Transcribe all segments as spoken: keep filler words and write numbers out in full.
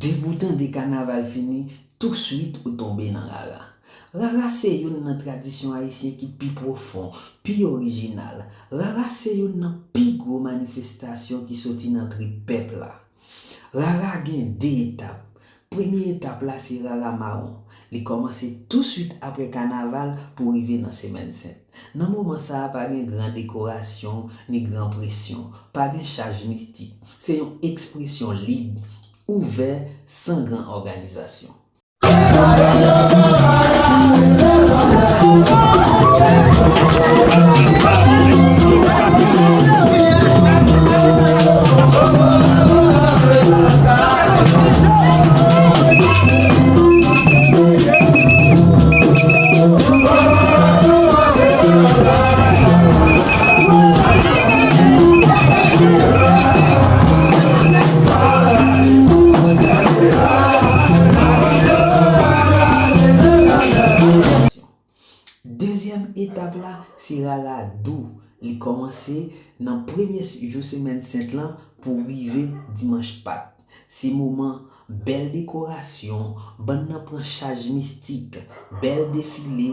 Depi w tande kanaval fini, touswit ou tonbe nan rara. Rara se youn nan tradisyon ayisyen ki pi pwofon, pi orijinal. Rara se youn nan pi gwo manifestasyon ki soti nan trip pèp la. Rara gen de etap. Premye etap la se rara mawon. Li kòmanse touswit apre kanaval pou rive nan semèn sent. Nan moman sa a, pa gen gran dekorasyon ni gran presyon. Pa gen chaj mistik. Se yon ekspresyon lib, ouvè, san gran òganizasyon. Dezyèm etap la, se rara dou. Li kòmanse nan premye jou semèn sent lan pou rive dimanch Pak. Se moman bèl dekorasyon, bann nan pran chaj mistik, bèl defile,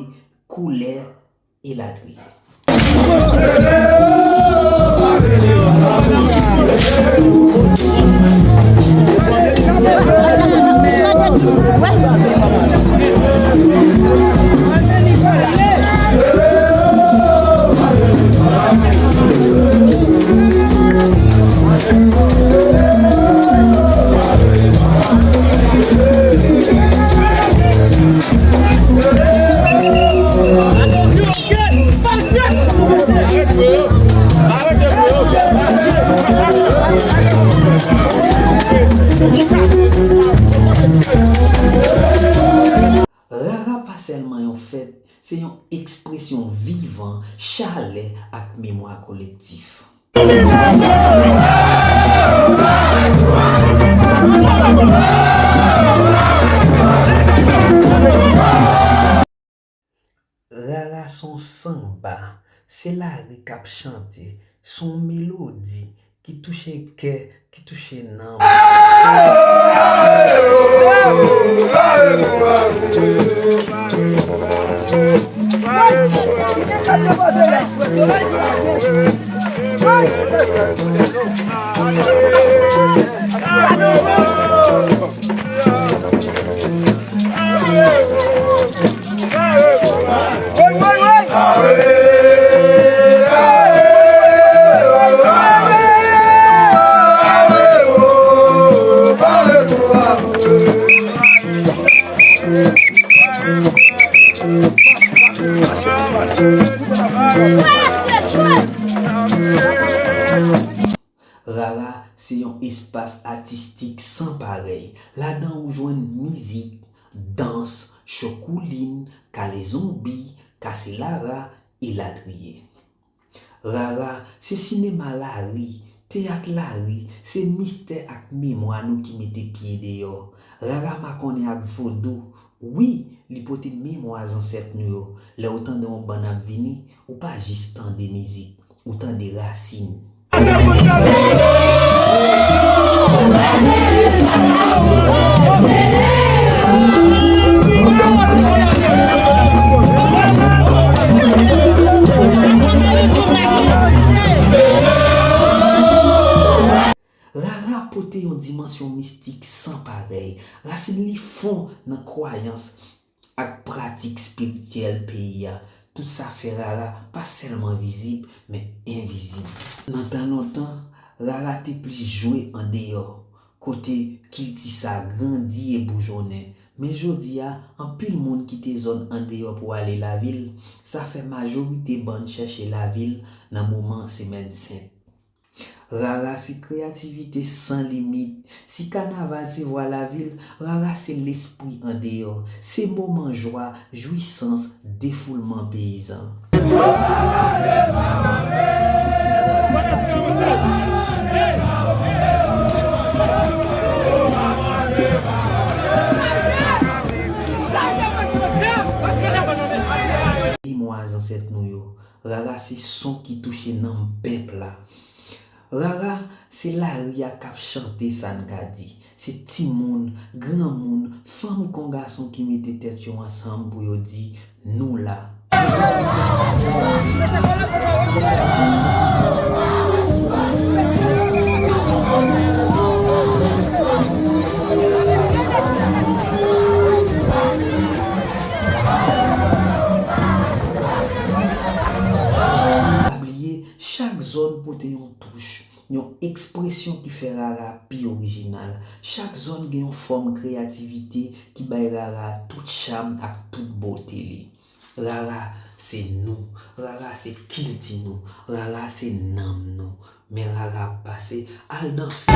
koulè, elatriye. Rara pa sèlman yon fèt, se yon ekspresyon vivan chalè ak memwa kolektif. Rara se yon sanba, se lari k ap chante, se yon melodi ki touche kè, ki touche nanm. Rara se yon espas atistik san parèy. Ladan ou jwenn mizik, dans, cho koulin, kale zonbi, kase rara, elatriye. Rara se sinema lari, teyat lari, se mistè ak memwa nou ki mete pye deyò. Rara makonnen ak vodou, wi, li pote memwa zansèt nou yo. Lè ou tande yon bann ap vini, ou pa jis tande mizik, ou tande rasin. Rara pote yon dimansyon mistik san parèy. Rasin li fon nan kwayans ak pratik espirityèl peyi a. Tout sa fè rara pa sèlman vizib, men envizib. Nan tan lontan, rara te plis jwe andeyò, kote kilti sa grandi e boujonnen. Men jodi a, anpil moun kite zòn andeyò pou ale lavil. Sa fè majorite bann chèche lavil nan moman semèn sent. Rara se kreyativite san limit. Si kanaval se vwa lavil, rara se lespri andeyò. Se moman jwa, jwisans, defoulman peyizan. Memwa zansèt nou yo. Rara se son ki touche nanm pèp la. Rara se lari a k ap chante, sa n ka di. Se timoun, granmoun, fanm kon gason ki mete tèt yo ansanm pou yo di, nou la. Pa bliye, chak zòn pote yon touch, yon ekspresyon ki fè Rara pi orijinal. Chak zòn gen yon fòm kreyativite ki bay Rara tout cham ak tout bote li. Rara se nou, Rara se kilti nou, Rara se nanm nou. Men Rara ap pase, al danse.